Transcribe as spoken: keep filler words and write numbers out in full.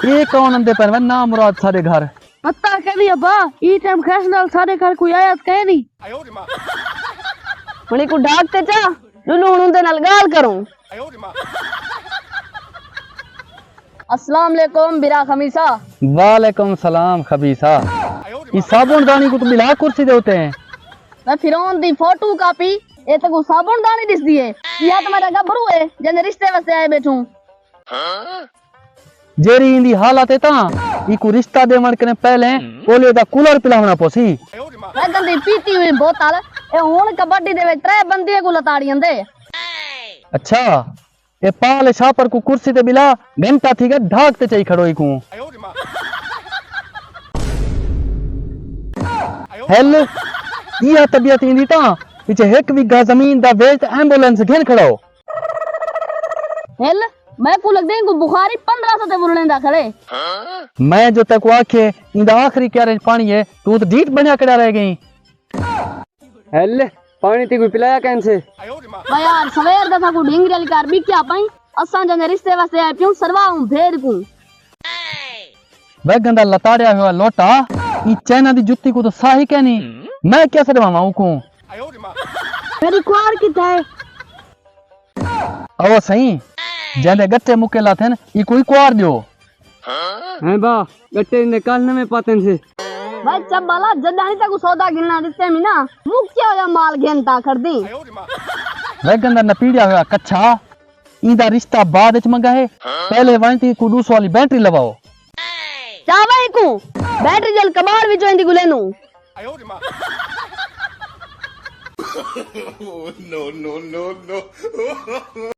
اے کون اندے پئن ون نامراد ساݙے گھر؟ پتہ کینی ابا، ایں ٹائم خیش نال ساݙے گھر کوئی آیا تاں کینی۔ ہݨ ایکوں ڈھاک تے چا، ݙلوں ہݨ اوندے نال ڳالھ کروں۔ السلام علیکم برا خمیسہ۔ وعلیکم السلام خبیثہ۔ ایں صابݨ دانی کوں توں ٻلھا کرسی دے اتے ہیں۔ میں فرعون دی فوٹو کاپی، اے تیکوں صابݨ دانی ݙسدی ہے؟ یا تاں میݙا گبھرو ہے جیندے رشتے واسطے آئے ٻیٹھوں۔ جیڑھی ایندی حالت ہے تاں ایکوں رشتہ ݙیوݨ کنیں پہلے پولیو دا کولر پلاوݨا پوسی۔ لڳن دی پیتی ہوئی بوتل، اے ہݨ کبڈی دے وچ ترے بندیاں کوں لتاڑی اندے۔ اچھا، اے پال شاپر کوں کرسی تے ٻلھا، گھنٹہ تھی ڳیا ڈھاک تے چائی کھڑو ایکوں۔ ہل، ایہا طبیعت ایندی تاں پچھے ہک ویگھا زمین دا ویچ تے ایمبولینس گھن کھڑو۔ ہل، میکوں لڳدے ایکوں بخاری پندرہ سو تے ورݨیندا کھڑے۔ میں جو تیکوں آکھے ایندا آخری کیارے اچ پاݨی ہے، توں تاں ڈھیٹ بݨیا کھڑا رہ ڳئیں۔ ہل، پاݨی تیکوں پلایا کینسے؟ واہ یار، سویر دا تھاکوں ڈھنگ رل کر ٻکیا پئیں، اساں جیندے رشتے واسطے آئے پیوں سروا اوں بھیݙ کوں۔ وے گندا لتاڑیا ہویا لوٹا، ایں چائنا دی جتی کوں تاں ساہ ہی کینی، میں کیا سݙواواں اوکوں؟ میݙی کوار کتھے ہے؟ او سئیں، جیندے ڳٹے مکے لاتھن، ایکوں ہی کوار ݙیو۔ ہیں با، ڳٹے ایندے کل نویں پاتن سے۔ بھائی چپ بالا، جݙاں ہی تیکوں سودا گھنݨا ݙتے میں نا، مکیا ہویا مال گھن تا کھڑدیں۔ وے گندا نپیڑیا ہویا کچھا، ایندا رشتہ بعد اچ منگا ہے، پہلے ونڄ تے ایکوں ݙو سو والی بیٹری لواؤ۔ چاوے ایکوں، بیٹری جل کباڑ وچوں ایندی ڳلیندوں۔ Oh, no, no, no, no.